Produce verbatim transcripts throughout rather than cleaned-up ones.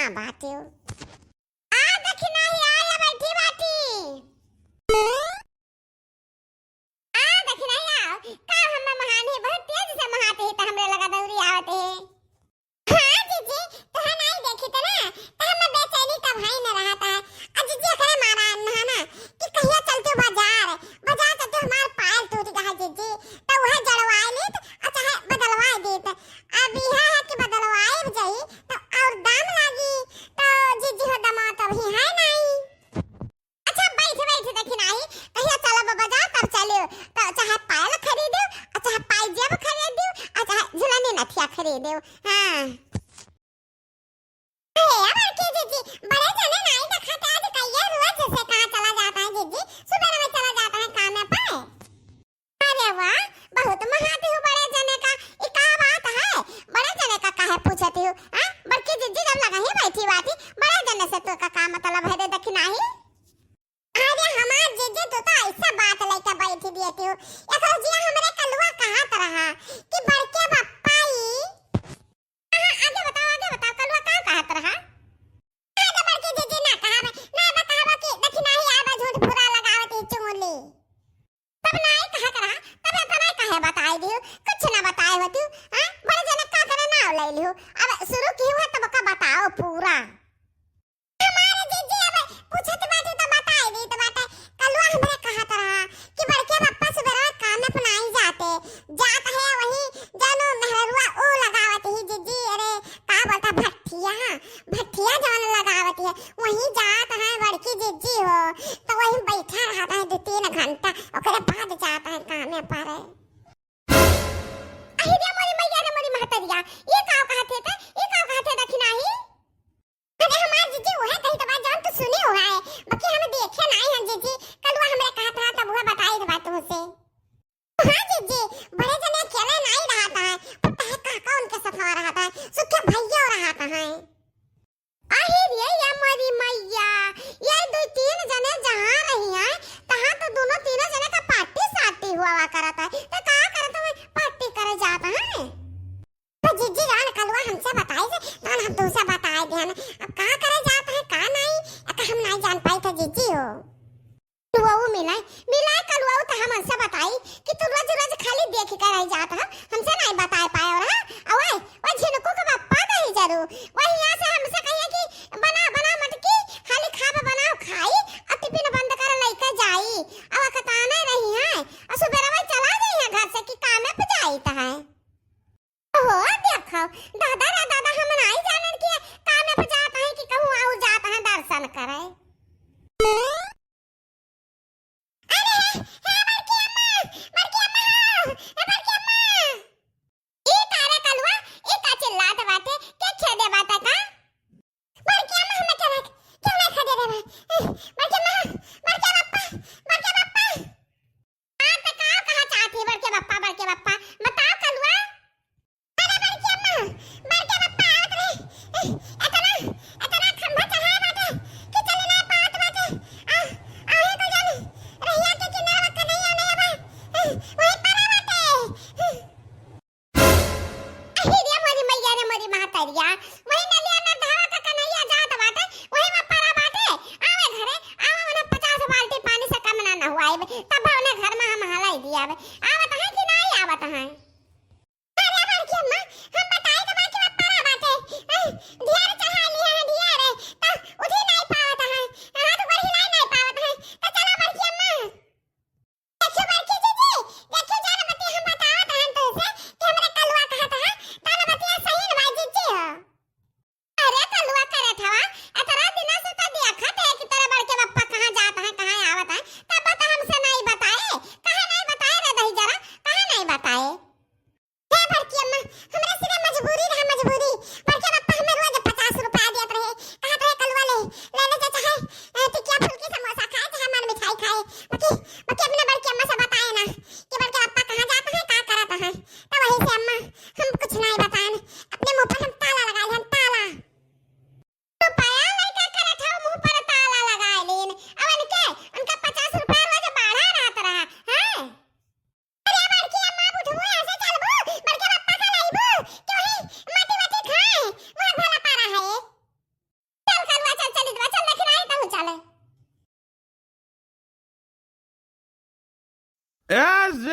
हाँ, बाटिउ। आ, देखी नाही, आया बैठी बाटी। आ, देखी नाही, आओ। का हम महान है, बहुत तेज से महाते है, त हमरे लगा दौरी आवत है। हाँ, जीजी, तोहे नाही देखी त ना, त हमें बेचैनी तब है न रहत है। आ, जीजी, एकरे मारा न है ना, कि कहिया चलते बाजार, बाजार चलते हमार पायल टूट गया है, जीजी, त वह जड़वाए लेत, आ चाहे बदलवाए देत। अब यह है कि बदलवाए जाई, त और दाम लागी, त जीजी हो दमा तब ही है नाही। अच्छा, बैठ, बैठ, देखी नाही, कहिया चलब बाजार, तब चलियो। त चाहे पायल खरीदियो, आ चाहे पायजेब खरीदियो, आ चाहे झुलनी नथिया खरीदियो। हाँ। अरे, अब की जीजी, बड़े जने नाही देखाते, आज कहिया रोज से कहाँ चला जाता है जीजी, सुबह में चला जाता है काम में पर। अरे वाह, बहुत महाती हूँ बड़े जने का। ई का बात है? बड़े जने का काहे पूछती हूँ? हाँ? बड़की जीजी जब लगा ही बैठी बाटी, बड़े जने से तो का, का मतलब है रे, देखी नाही? अरे हमार जीजी, तू तो ऐसा बात लेके बैठी दिए तू। एक रोजिया हमरे कलुआ कहत रहा कि बड़के बप्पा ई हाँ, हाँ, आगे बताओ, आगे बताओ, कलुआ का कहत रहा? आगे बढ़ के जीजी ना कहावे, ना बतावा कि देखी नाही आवा झूठ बुरा लगावत ही चुंगली। तब नाही कहत रहा, तब इतना ही कहे बताई दियो, कुछ ना बताए होती, हाँ? बड़े जने का करे नाव ले लियो। अब शुरू की हुआ तब का बताओ पूरा। हमारे जीजी अब पूछत बाटे त बताई दी त बाटे। कलुआ हमरे कहत रहा कि बड़के पप्पा सुबेरवा काम में अपनाई जाते, जात है वही जानो मेहरुआ ओ लगावत ही जीजी, अरे का बोलता भट्ठिया, भट्ठिया जौन लगावत है वही जात है बड़की जीजी हो, तो वही बैठा रहता है दो तीन घंटा, ओकरे बाद जाता है काम में पर। अहि रे मोरी मैया रे मोरी महतरिया, ये का कहत है त, ये का कहत है देखी नाही? अरे हमार जीजी उहे कही त बा जौन तू सुनी हुआ है, बाकी हम देखे नाही हैं जीजी, कलुआ हमरे कहत रहा तब उहे बताई त बा तुमसे। हाँ जीजी, बड़े जने अकेले नाही रहत है, पर तहे काका उनके साथ रहत है, सुखे भैया रहत है। अहि रे या मोरी मैया, ये दो तीन जने जहाँ रही हैं, तहाँ तो दोनों तीनों जने का पार्टी साटी हुआ करत है, तो का करत है पार्टी करे जात है? तो जीजी जौन कलुआ हमसे बताई से, तौन हम तुमसे बताए दिहन। अब का करे जात है, का नाही, एका हम नाही जान पाई थे जीजी हो। कलुआ मिलाई, मिलाई कलुआ तो हम हमसे बताई कि तू रोज रोज खाली देख के रह जात है, हमसे नाही बताए पाए रहा। अवे, वो झिनकू के पप्पा नहीं जरू, वही यहाँ से हमसे कहिए कि बना, बना मटकी, खाली खाब बनाओ खाई, और टिफिन बंद कर लेके जाई, अब अकताने रही है, और सुबेरवा चला जाई है घर से कि कामे पे जाई त है। ओहो, देखो, दादा रे दादा, हम नाई जानन कि कामे पे जात हैं कि कहूँ आऊ जात हैं दर्शन करे। अरे, हे बड़की अम्मा, बड़की अम्मा हो, हे बड़की अम्मा। ई का रे कलुआ, ई का चिल्लात बाटे, के खेदे बाटे का? बड़की अम्मा हमें क्या रख, क्यों नहीं खेदे रे बा? बड़की अम्मा, बड़के पप्पा, बड़के पप्पा। हाँ, त का कहा चाहत ही बड़के पप्पा, बड़के पप्पा? बताओ कलुआ। अरे बड़के अम्मा, बड़के पप्पा आवत रहे। इतना, इतना खंभा चढ़ाए बाटे कि चले ना पावत बाटे। आ, आ, ये तो जान, रहिया के किनारे कन्हैया नहीं बा। वही पड़ा बाटे। अहि रे मोरी मैया रे मोरी महतरिया, वही नलिया में धावा का कन्हैया जात बाटे, वही में पड़ा बाटे। आवे घरे, आवे, उन्हें पचास बाल्टी पानी से कम ना, ना हुआ है, तब उन्हें घर में हम हलाई दिया बे। आवत है कि नाही आवत है? अरे बड़की अम्मा, हम बताई तो बाकी में पड़ा बाटे। अह, ढेर चढ़ा लिया है, ढेर है, तो उठी नाही पावत है, हाथ ऊपर हिलाई नाही पावत है, तो चला बड़की अम्मा। देखियो बड़की जीजी, देखियो जान बती हम बतावत हन तुमसे कि हमरे कलुआ कहत है, तौन बतिया सही न बा जीजी हो।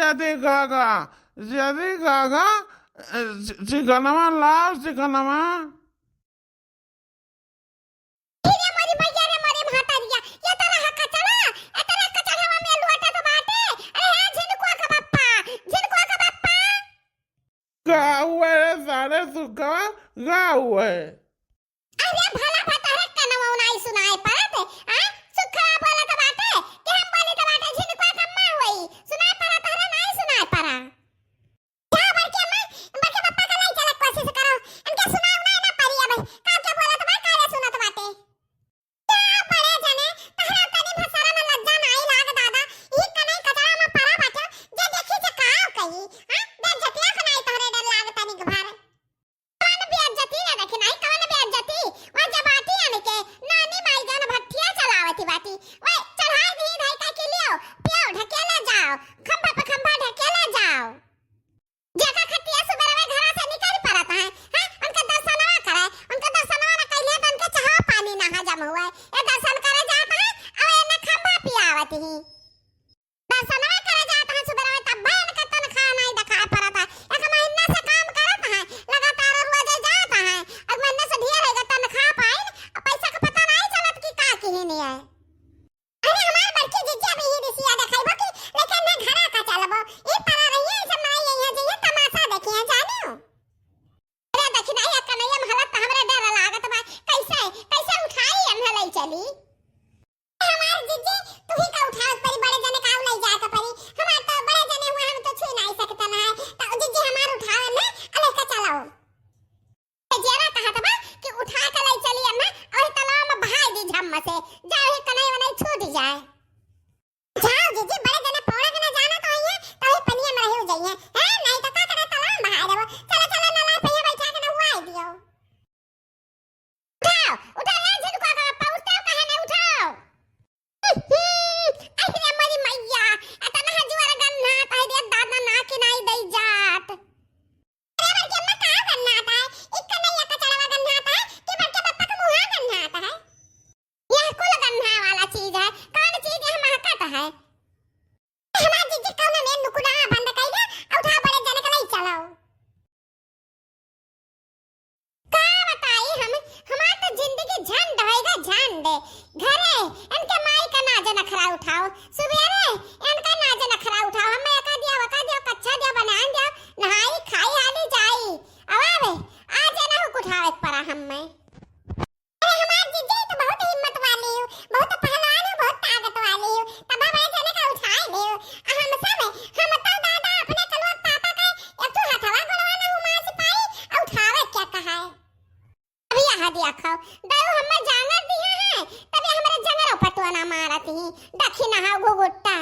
जदी गागा, जदी गागा, अ, चि-, चिकनवा लाओ, चिकनवा। अरे मोरी मैया रे, मोरी महतरिया, ये तरह कचरा, ये तरह कचरवा में लोटत बाटे। अरे हे झिनकुआ के बप्पा, झिनकुआ के बप्पा। गाँव है सारे सुखवा, गाँव है। अरे भला भा तोहरे कनवा नाई सुनाई परत, आ? सुखवा बोलत बाटे कि हम बोली त बाटे झिनकुआ के अम्मा होई, सुनाई परत तोहरे नाई सुनाई परा। जा बड़के अम्मा, बड़के पप्पा का लाई चलत कोशिश करो, इनके सुनाई उनाई ना परी अब, का क्या बोलत बा, का रे सुनत बाटे। जा बड़े जने, तोहरा तनी भा शरम लज्जा नाई लाग दादा, ई कनई कचरा में परा बाटे, जे देखी जे का कही, हाँ? बेइज्जतिया के नाई तोहरे डर लाग तनी के भर। कवन बेइज्जती ना देखी नाही, कवन बेइज्जती? वह जबाती आने के नानी माई जौन भट्ठिया चलावती बाटी, वह चढ़ाई दी धाई का कि लियो, पियो, ढकेले जाओ, खंभा पे खंभा ढकेले जाओ। जेका खतिया सुबेरवे घरा से निकल परत है, हैं? उनके दर्शनवा करे, उनके दर्शनवा ना कइले तो उनके चाहो पानी ना हजम हुए। ये दर्शन करे जात है, अब एने खंभा पियावत ही। दर्शनवा करे जात हैं सुबेरवे, तब भी इनका तनख्वाह नाई देखाए परत है। एक महीना से काम करत हैं, लगातार रोजे जात हैं, एक महीना से ढेर है तनख्वाह पाइन, अब पैसा का पता नाई चलत कि का किहिन है। अरे हमार बड़की जिज्जी अभी ही रिसिया देखाइबो कि लेकिन मैं घरा का चलबो, ई परा रहिए, ऐसे नाई यही है, जइए तमाशा देखिए, जानियो। अरे देखी नाही, एक कनैया में हालत तो हमरे डर लागत बा। कैसे, कैसे उठाई, हम ले चली? हमार जिज्जी, तू ही का उठावत परी, बड़े जने का ले जाए के परी। हमार तो बड़े जने हुआ, हम तो छुई नाही सकत ना है। तो जिज्जी हमार उठावे में, अले का चलाओ। तो जेरा कहत बा कि उठा के ले चली अम्मा, और तलाव में बहाई दी झम्म से। जाओ ही कनई वनई छूट जाए। जाओ जिज्जी, बड़े जने पौड़ा के ना जाना तो ही है, तो ही पनिया में रही जाइए। हैं, नाही तो का करे तलाव में बहाई देबो। चलो, चलो, नला पे बैठा के ना हुआ दियो। उठाओ, उठाओ, ए झिनकुआ का पप्पा, उठते हो काहे नहीं, उठाओ। अरे मोरी मैया, इतना हजुआर गन्ना, ताई रे दादा ना कि नाही दई जात। अरे बड़की अम्मा का गन्ना आता है? एक कन्हैया का चढ़वा गन्ना आता है कि बड़के पप्पा का मुहा गन्ना आता है? यह कुल गन्ना वाला चीज है, कौन चीज है महकत है? हमार जिज्जी कौन में नुकुना बंद कइले, उठा बड़े जने के ले चलो। का बताई हम, हमार तो जिंदगी झंड होइगा झंड। घरे इनके माई का नाज नखरा उठाओ, सुबेरे इनका नाज नखरा उठाओ, हमें एका दिया, वका दिया, कच्छा दिया, बनान दिया, नहाई खाई हाली जाई। अब आवे, आज ना हुक उठावे के परा हमें। अरे हमार जिज्जी तो बहुत हिम्मत वाली हो, बहुत पहलवान हो, बहुत ताकत वाली हो, तब हमारे जने का उठाए ले हो। आ हम सब, हम तो दादा अपने कलुआ पापा का एक ठो हथवा गोड़वा ना हुमा सिपाही, आ उठावे क्या कहा है? अभी यहाँ दिया खाओ, दाऊ हमें जांगर दिया है, तभी हमारे जंगरों पटुआ ना मारत ही, दखी ना हो घुघुट्टा।